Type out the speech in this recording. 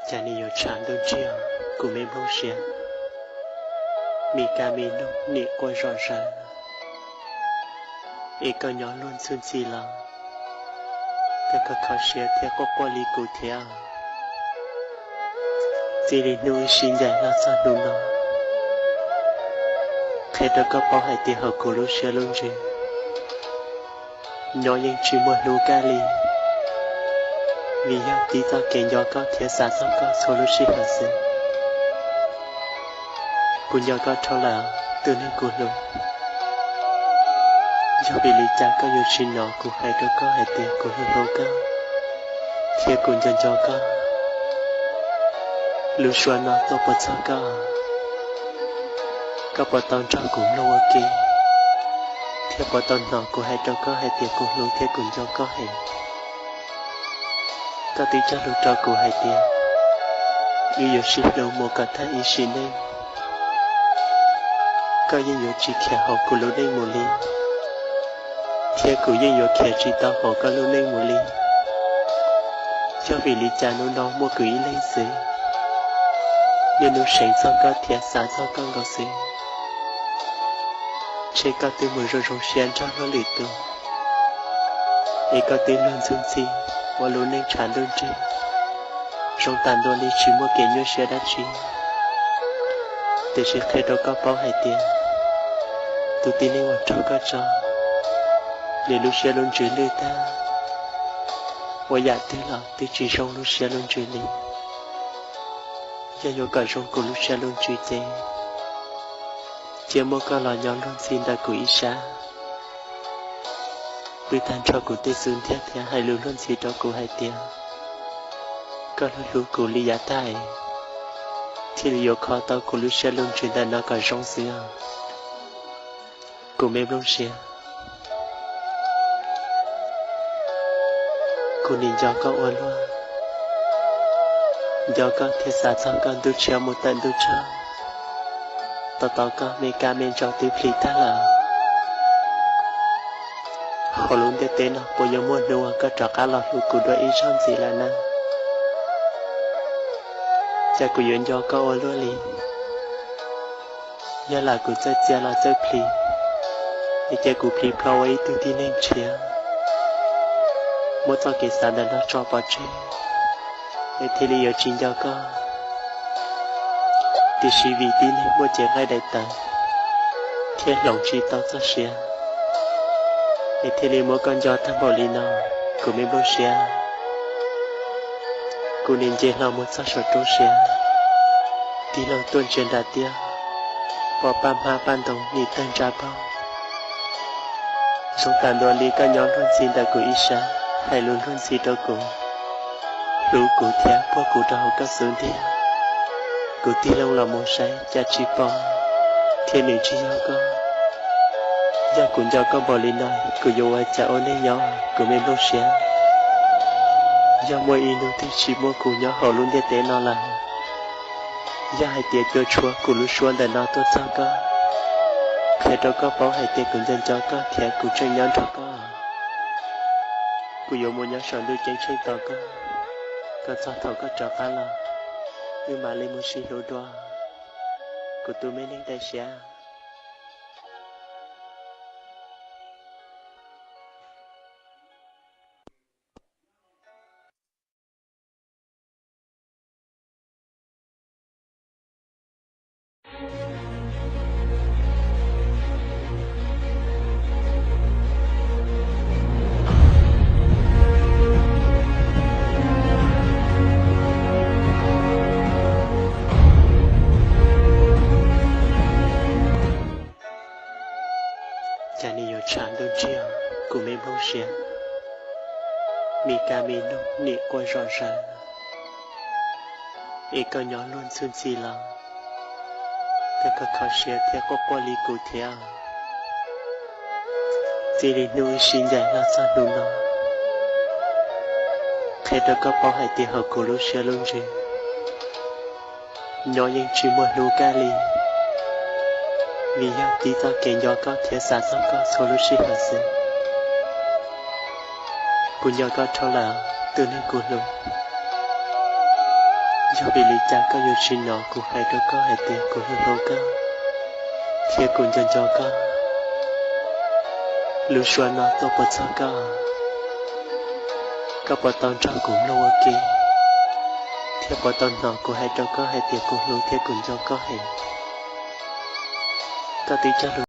Cas nws yuav tshav ntuj ntsiag, kuv me nplooj siab. Me kab me noog nim quaj zom zaws, es koj nyob luag ntxhi ntxhi los, koj kho kho siab thiab quaj quaj li kuv thiab. Txij li hnub wb sib ncaim los txog hnub no, qhia rau koj paub hais tias hauv kuv lub siab lub ntsws, nyob yeej tsis muaj hnub kaj li, vim yog tib txoj kev nco koj thiab xav txog koj txhua lub sij hawm xwb. Kuv nco koj dhau lawm, tus neeg kuv hlub. Yog vim li cas koj yuav tsis hnov kuv hais rau koj hais tias kuv hlub hlub koj, thiab kuv nco nco koj? Lub suab no tuaj puas txog koj? Koj puas tau nrog kuv mloog ua ke, thiab puas tau hnov kuv hais rau koj hais tias kuv hlub thiab kuv nco koj heev? Koj twb cog lus rau kuv hais tias wb yuav sib hlub mus kom tag ib sim neej. Koj yeej yuav tsis khiav hauv kuv lub neej mus li, thiab kuv yeej yuav khiav tsis tau hauv koj lub neej mus li. Yog vim li cas hnub no muaj kuv ib leeg xwb, niaj hnub seev txog koj thiab xav txog koj nkaus xwb? Ntshe koj twb mus zoo zoo siab nrog luag lwm tus, es koj twb luag ntxhi ntxhi ua lub neej tshav ntuj nrig, zoo tas ntua li tsis muaj kev nyuaj siab dab tsi. Tiam sis qhia rau koj paub hais tias tus tib neeg uas raug koj tso, nws lub siab lub ntsws lwj tag, ua yam twg los twb tsis zoo lub siab lub ntsws li. Yog yuav kom zoo kuv lub siab lub ntsws ces cia muab koj los nyob luag ntxhi ntawm kuv ib sab, pw tag nrho kuv tej xub ntiag thiab hais lus luag ntxhi rau kuv hais tias koj hlub hlub kuv li yav tag, thiaj li yuav kho tau kuv lub siab lub ntsws ntawm no kom zoo xwb os. Kuv me nplooj siab, kuv nim nco koj ua luaj, nco koj thiab xav txog koj ntuj tshiab mus tawm ntuj tsaug. Tos tos koj me kab me ntsaum twb plhis tag lawm. Hauv lub ntiaj teb no puas yuav muaj hnub uas koj rov qab los hlub kuv dua ib zaug ntxiv lawm na? Cas kuv yuav nco koj ua luaj li. Yog lam kuv txawj txia los txawj plhis, es cia kuv plhis plho ua ib tug tib neeg ntshiab, muab txoj kev xav ntawm no tso pov tseg, es thiaj li yuav tsis nco koj. Tiam sis vim tib neeg muaj cev nqaij daim tawv thiab hloov tsis tau txoj sia, es thiaj li muab koj nco tag npaum li no, kuv me nplooj siab. Kuv nim nce hlo mus txog saum roob siab, tig loo tuaj ntsia nram tiaj, pom paj hmab paj ntoo nim tawg ntsa paug. Zoo tas ntua li koj nyob luag ntxhi ntawm kuv ib sab, hais lus luag ntxhi rau kuv, hlub kuv thiab puag kuv rau hauv koj xub ntiag. Kuv tig loo los mus saib cas tsis pom, thiab nws tsis yog koj. Yog kuv nco koj npaum li no, kuv yuav ua cas ua neej nyob, kuv me nplooj siab? Yog muaj ib hnub twg tsis muaj kuv nyob hauv lub ntiaj teb no lawm, yog hais tias cua tshuab kuv lub suab ntawm no tuaj txog koj, qhia rau koj paub hais tias kuv nco nco koj thiab kuv tseem nyob nrog koj, kuv yuav mus nyob saum ntuj ceeb tsheej tos koj, kom txog thaum koj rov qab los, wb mam li mus sib hlub dua, kuv tus me neeg daim siab. Cas nws yuav tshav ntuj ntsiag, kuv me nplooj siab, me kab me noog nim quaj zom zaws, es koj nyob luag ntxhi ntxhi los, koj kho kho siab thiab quaj quaj li kuv thiab. Txij li hnub wb sib ncaim los txog hnub no, qhia rau koj paub hais tias hauv kuv lub siab lub ntsws nyob yeej tsis muaj hlub koj li, vim yog tib txoj kev nco koj thiab xav txog koj txhua lub sij hawm xwb. Kuv nco koj dhau lawm tus neeg kuv hlub. Yog vim li cas koj yuav tsis hnov kuv hais rau koj hais tias kuv hlub hlub koj thiab kuv nco nco koj? Lub suab no tuaj puas txog koj? Koj puas tau nrog kuv mloog ua ke thiab puas tau hnov kuv hais rau koj hais tias kuv hlub thiab kuv nco koj heev? Koj twb cog lus